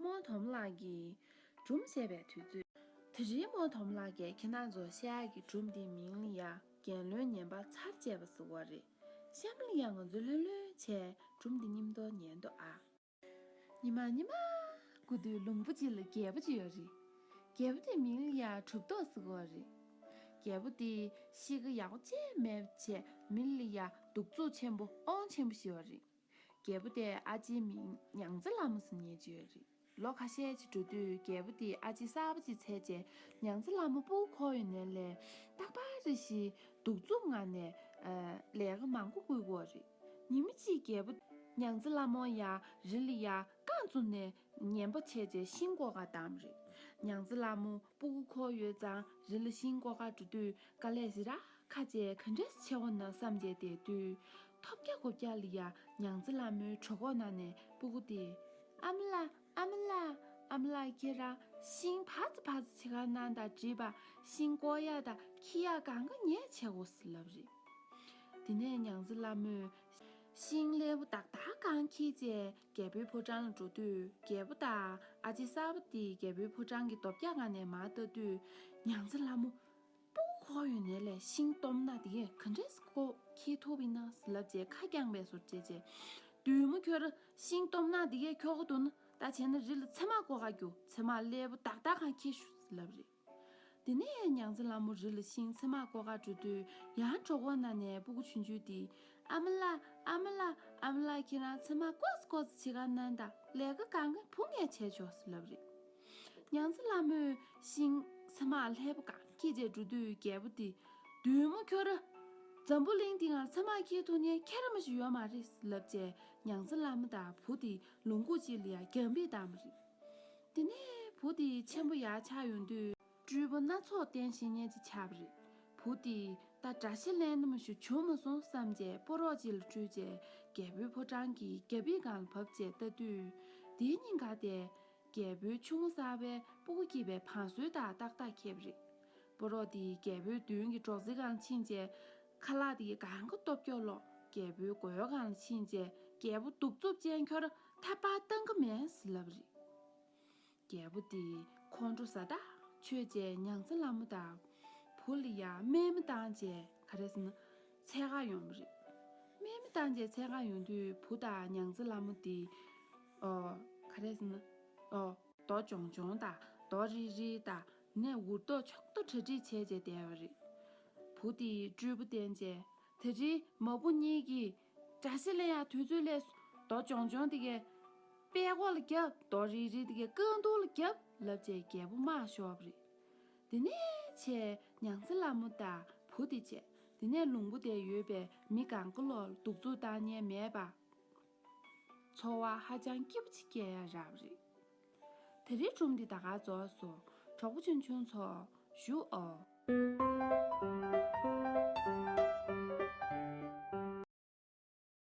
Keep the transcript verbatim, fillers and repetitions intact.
རྨོ་དོམ་ལགས་ཀྱིས་སྒྲུང་བཤད་པའི་དུས་ཚོད། དེ་རིང་རྨོ་དོམ་ལགས་ཀྱིས་ཁྱེད་རང་ཚོར་བཤད་ཡག་གི་སྒྲུང་འདིའི་མིང་ལ་ཡ་རྒྱལ་བློན་ངན་པ་ཚར་བཅད་པ་ཟེར་བ་རེད། གཤམ་ལ་ཡ་ང་ཚོ་ལྷོད་ལྷོད་བྱས་སྒྲུང་འདི་མཉམ་དུ་ཉན་དོ་ཨ། ཉི་མ་ཉི་མ་སྐུ་དུས་ལུང་པ་གཅིག་ལ་རྒྱལ་པོ་གཅིག་ཡོད་རེད། རྒྱལ་པོ་དེའི་མིང་ལ་ཡ་གྲུབ་ཐོབ་ཟེར་གོ་རེད། རྒྱལ་པོ་དེ་གཤིས་ཀ་ཡག་པོ་ཅིག་མེད་བྱས་མི་ལ་ཡ་གདུག་རྩུབ་ཆེན་པོ་དབང་ཆེན་པོ་ཞིག་ཡོད་རེད། རྒྱལ་པོ་དེ་ཨ་ཅེའི་མིང་ཉང་ཙི་ལ་མོ་ཟེར་མཁན་ཅིག་ཡོད་རེད། ལོ་ཁ་ཤས་ཅིག་འགྲོ་དུས་རྒྱལ་པོ་དེ་ཨ་ཅེ་གསར་པ་ཅིག་འཚོལ་བྱས་ཉང་ཙི་ལ་མོ་སྤུ་གུ་འཁོར་ཡོད་ནའི་ལས་རྟག་པར་རེ་བཞིན་གདུག་རྩུབ་ངང་ནས་ལས་ཀ་མང་པོ་བསྐུལ་གྱི་ཡོད་རེད། ཉི་མ་གཅིག་རྒྱལ་པོ་ཉང་ཙི་ལ་མོ་ཡ་རི་ལ་ཡ་རྐང་བཙུགས་ནས་ངན་པ་བྱས་བྱས་ཤིང་བཀོག་ག་བཏང་བ་རེད། ཉང་ཙི་ལ་མོ་སྤུ་གུ་འཁོར་ཡོད་ཙང་རི་ལ་ཤིང་བཀོག་ག་འགྲོ་དུས་དཀའ་ལས་ཞེ་དྲག་ཁག་བྱས་ག་འདྲས་ཆེ་བ་ན་བསམ་བྱས་བསྡད་དུས། ཐོབ་རྒྱག་གོ་རྒྱག་ལ་ཡ་ཉང་ཙི་ལ་མོའི་གྲོད་ཁོག་ནང་ནས་སྤུ་གུ་དེ། ཨ་མ་ལགས། ཨ་མ་ལགས། ཨ་མ་ལགས། ཁྱེད་རང་ཤིང་བར་ཙམ་བར་ཙམ་བྱེད་ག་གནང་དང་། བྲིས་པ་ཤིང་བཀོག་ཡག་དང་འཁྱེར་ཡག་གང་ག་ངས་བྱེད་དགོས་ཟེར་ལབ་རེད། དེ་ནས་ཉང་ཙི་ལ་མོས་ཤིང་ལེབ་པོ་ཏག་ཏག་གང་འཁྱེར་བྱས་རྒྱལ་པོའི་ཕོ་བྲང་ལ་འགྲོ་དུས། རྒྱལ་པོ་དང་ཨ་ཅེ་གསར་པ་དེ་རྒྱལ་པོའི་ཕོ་བྲང་གི་རྡོ་བརྒྱ་སྒང་ནས་མར་ལྟ་དུས། ཉང་ཙི་ལ་མོ་སྤུ་གུ་འཁོར་ཡོད་ནའི་ལས་ཤིང་སྟོབས་ན་དེ་གས་ག་འདྲས་སེ་བཀོག་འཁྱེར་ཐུབ་ཡིན་ན་ཟེར་ལབ་བྱས་ཁ་བརྐྱངས་པའི་བཟོ་བྱས་བྱས། བདུད་མོ་ཁྱོད་རང་ཤིང་སྟོབས་ན་དེ་གས་འཁྱོག་གི་འདུག་ན། ད་བྱས་ན་རི་ལ་ཚེར་མ་བཀོག་ག་རྒྱུགས། ཚེར་མ་ལེབ་པོ་ཏག་ཏག་གང་འཁྱེར་ཤོག་ཟེར་ལབ་རེད། དེ་ནས་ཉང་ཙི་ལ་མོ་རི་ལ་ཤིང་ཚེར་མ་བཀོག་ག་འགྲོ་དུས་ཡང་གྲོད་ཁོག་ནང་ནས་སྤུ་གུ་ཆུང་ཆུང་དེས། ཨ་མ་ལགས། ཨ་མ་ལགས། ཨ་མ་ལགས། ཁྱེད་རང་ཚེར་མ་ཀོ་ཙི་ཀོ་ཙི་བྱེད་ག་གནང་དང་། ལས་ཀ་གང་ག་བུ་ངས་བྱས་ཆོག་ཟེར་ལབ་རེད། ཉང་ཙི་ལ་མོས་ཤིང་ཚེར་མ་ལེབ་པོ་གང་འཁྱེར་བྱས་འགྲོ་དུས་རྒྱལ་པོ་དེས། བདུད་མོ་ཁྱོད་རང་འཛམ་བུ་གླིང་འདི་སྒང་ལ་ཚེར་མ་འཁྱེར་ཐུབ་མཁན་ཁྱེད་རང་མ་གཏོགས་ཡོད་མ་རེད་ཟེར་ལབ་བྱས་ཉང་ཙི་ལ་མོ་དང་བུ་དེ་ལུང་ཁུག་ཅིག་ལ་ཡ་རྒྱང་འབུད་བཏང་བ་རེད། དེ་ནས་བུ་དེ་ཆེན་པོ་ཡར་ཆགས་ཡོང་དུས་སྤྲུལ་པ་སྣ་ཚོགས་བསྟན་ཤེས་མཁན་ཅིག་ཆགས་པ་རེད། བུ་དེས་ད་དགྲ་ཤ་ལེན་ན་མ་གཞི་བྱུང་མ་སོང་བསམ་བྱས་ཕོ་རོག་ཅིག་ལ་སྤྲུལ་བྱས་རྒྱལ་པོའི་ཕོ་བྲང་གི་རྒྱ་ཕིབས་སྒང་ལ་བབས་བྱས་ལྟ་དུས། དེའི་ཉིན་ག་དེ་རྒྱལ་པོའི་ཆུང་ངུ་གསར་པས་སྤུ་གུ་སྐྱེས་པའི་བང་སོའི་རྟགས་ཏག་ཏག་འཁྱེར་བ་རེད། ཕོ་རོག་དེས་རྒྱལ་པོའི་མདུན་གྱི་སྒྲོག་ཙེ་སྒང་ལ་ཕྱིན་བྱས་ཁ་ལག་དེ་གས་གང་ག་སྟོབས་སྐྱོ་ལོག་རྒྱལ་པོའི་མགོ་སྒང་ལ་ཕྱིན་བྱས་རྒྱལ་པོ་གདུག་རྩུབ་ཅན་ཁྱོད་རང་ཐར་པ་གཏང་གི་མེད་ཟེར་ལབ་པ་རེད། རྒྱལ་པོ་དེས་ཁོང་ཁྲོ་ཟ་ཐག་ཆོད་བྱས་ཉང་ཙི་ལ་མོ་དང་བུ་ལ་ཡ་རྨས་མ་བཏང་བྱས་ག་རེ་ཟེར་ན་འཚོལ་ག་ཡོང་བ་རེད། རྨས་མ་བཏང་བྱས་འཚོལ་ག་ཡོང་དུས་བུ་དང་ཉང་ཙི་ལ་མོ་དེ། ཨོ། ག་རེ་ཟེར་ན། ཨོ། རྡོ་གྱོང་གྱོང་དང་རྡོ་རིལ་རིལ་དང་ནས་འུར་རྡོ་ཆོག་ཏུ་གྲ་སྒྲིག་བྱས་བྱས་བསྡད་པ་རེད། བུ་དེས་སྤྲུལ་པ་བསྟན་བྱས་དེ་རིང་མ་བུ་གཉིས་ཀྱིས་དགྲ་ཤ་ལེན་ཡག་དུས་ཚོད་སླེབས་སོང་། རྡོ་གྱོང་གྱོང་དེ་གས་པད་ཀོ་ལ་རྒྱབ། རྡོ་རིལ་རིལ་དེ་གས་རྐང་དུང་ལ་རྒྱབ་ལབ་བྱས་རྒྱལ་པོ་དམག་ཤོར་བ་རེད། དེ་ནས་བྱས་ཉང་ཙི་ལ་མོ་དང་བུ་དེ་བྱས། དེ་ནས་ལུང་པ་དེར་ཡོད་པའི་མི་གང་ག་ལོག་ལ་གདུག་རྩུབ་བཏང་མཁན་མེད་པ། འཚོ་བ་ཧ་ཅང་སྐྱིད་པོ་ཅིག་སྐྱེལ་ཡག་རག་པ་རེད། དེ་རིང་སྒྲུང་འདི་ད་ག་རྫོགས་སོང་། གྲོགས་པོ་ཆུང་ཆུང་ཚོ། བཞུགས་ཨོ།